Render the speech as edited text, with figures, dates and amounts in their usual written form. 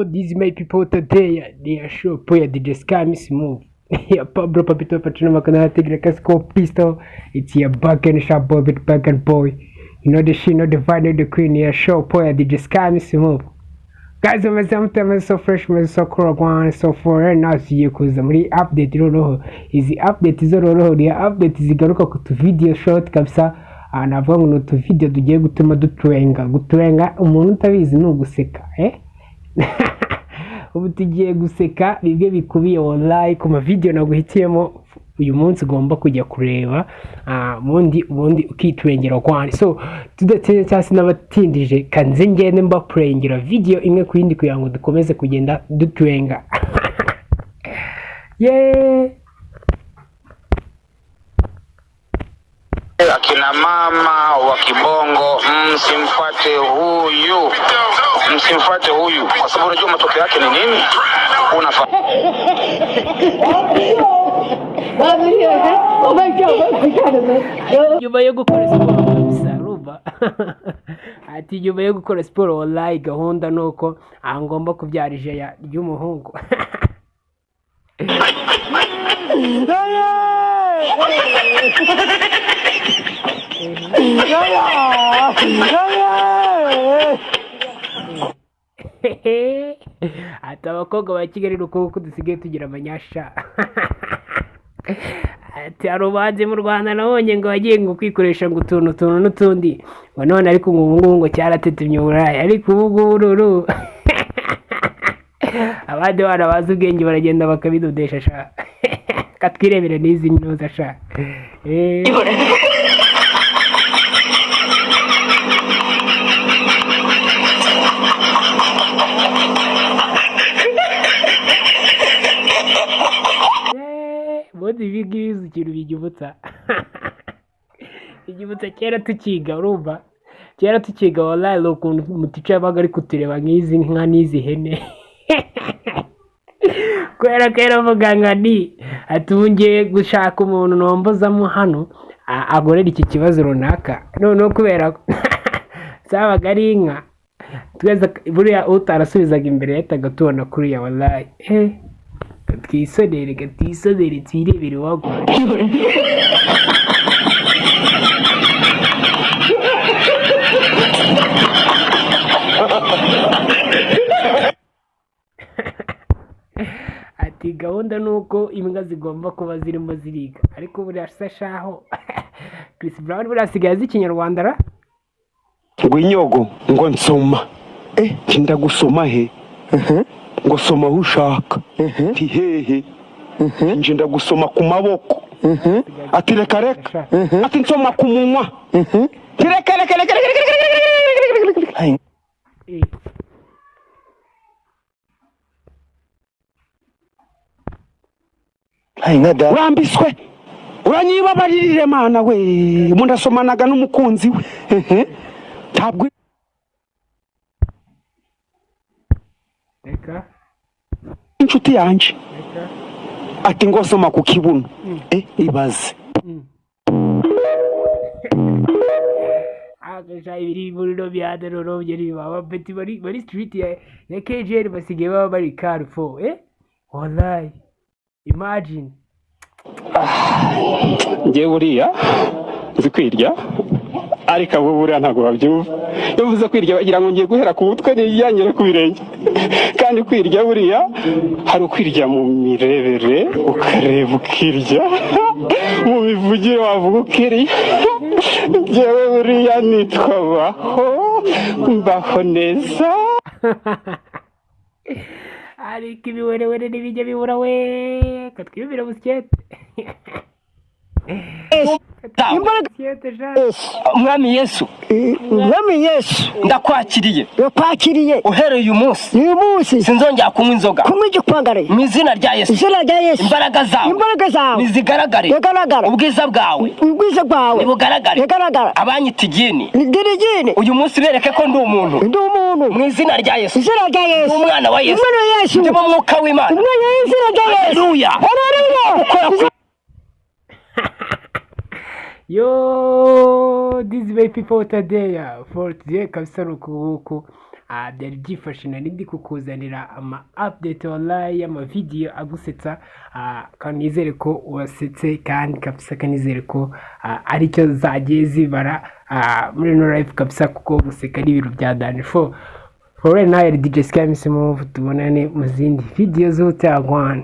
Yo, this is my people today. They are sure play DJ Scam Smooth. Yeah, Pablo Papito Patrino Macanala Tigre Casco Pistol. It's your back and sharp boy with back and boy. You know the shit, you know the vibe, you know the queen. Yeah, sure play DJ Scam Smooth. Guys, umeze mute meze so fresh meze so cool one so for now tugiye kuza muri update noneho izi update zo noneho ni update zigaruka ku tu video short kabisa. Ah, navuga ngo ni utu video tugiye gutuma dutwenga gutwenga umuntu utabizi ni uguseka eh. Ubu tugiye guseka bimwe bikubiye online ku ma video naguhitiyemo uyu munsi ugomba kujya kureba, ubundi ubundi ukitwengera kwani. So tudatinze cyangwa se n'abatindije, kanze ngende mbapurengera video imwe ku yindi kugira ngo dukomeze kugenda dutwenga. Yeah. Akina mama wa kibongo msimfuate huyu, msimfuate huyu, kwa sababu unajua matokeo yake ni nini? Unafa Nyuma yo gukora siporo kabisa, urumva ati nyuma yo gukora siporo wallahi gahunda ni uko aha ngomba kubyara ijeya ry'umuhungu. Ati abakobwa ba Kigali ni uko dusigaye tugira amanyasha. Ati hari ubuhanzi mu Rwanda nabonye ngo wagiye ngo kwikoresha ngo utuntu utuntu n'utundi ngo none ariko ngo ubu ngubu ngo cyaratetemye uburaya, ariko ubu ngubu ruru abandi bana bazi ubwenge baragenda bakabidodesha sha. Katwirebere n'izi nyoza sha. Ubundi ibi ngibi uzi ikintu binyibutsa, binyibutsa kera tukiga, urumva kera tukiga wallahi ni ukuntu umutica yabaga ari kutureba nk'izi nka n'izi hene. Kubera ko yaravuga ngo ni ati ubu ngiye gushaka umuntu nombozamo hano agorera iki kibazo runaka, noneho kubera zabaga ari inka twese buriya utarasubizaga imbere yahitaga tubona kuriya wallahi. Twisonere twisonere twirebere wagwa. Ati gahunda ni uko imbwa zigomba kuba zirimo ziriga, ariko buriya se shaho Chris Brown buriya asigaye azi ikinyarwanda ra? Ngo inyogo ngo nsoma, nti ndagusoma he? Ngo soma aho ushaka. Nti hehe? Nje ndagusoma ku maboko. Ati reka reka. Ati nsoma ku munwa. Nti reka reka reka reka reka reka reka reka. Urambiswe uranyibabaririre mana we, mundasomanaga n'umukunzi we ntabwo reka inshuti yanje ati ngo soma ku kibuno ibaze agasha ibiri muri no bya rero byari baba beti bari bari street ya KGL basigaye baba bari car 4 wallahi imagine. Ngewe buriya nzi kwirya, ariko abo buriya ntabwo babyumva. Iyo uvuze kwirya bagira ngo ngiye guhera ku mutwe niyangere ku birenge, kandi kwirya buriya hari ukwirya mu mirebere ukareba ukirya, mu mivugire wavuga ukirya. Ngewe buriya nitwa Baho, mbaho neza. Ariko ibiwerewere ntibijya bibura we, katwiyumvira busyete. Umwami Yesu, Umwami Yesu, ndakwakiriye, ndakwakiriye. Uhereye uyu munsi, uyu munsi sinzongera kunywa inzoga, kunywa igikwangare, mu izina rya Yesu, izina rya Yesu, imbaraga zawe, imbaraga zawe nizigaragare, zigaragara, ubwiza bwawe, ubwiza bwawe nibugaragare, nibugaragara, abanyita igini, igini, uyu munsi bereke ko ndi umuntu, ndi umuntu, mu izina rya Yesu, izina rya Yesu, umwana wa Yesu, umwana wa Yesu, ndi mu mwuka w'Imana, umwana wa izina rya Yesu, haleluya, haleluya. Yo, this is my people today. For today kabisa ni uku nguku. Byari byifashe, nari ndi kukuzanira ama update online y'amavideyo agusetsa. Kandi nizere ko wasetse, kandi kabisa kanizere ko aricyo zagiye zibara muri ino life kabisa, kuko guseka ari ibintu bya danger. For right now, DJ Sky Move, tubonane mu zindi video z'ubutaha.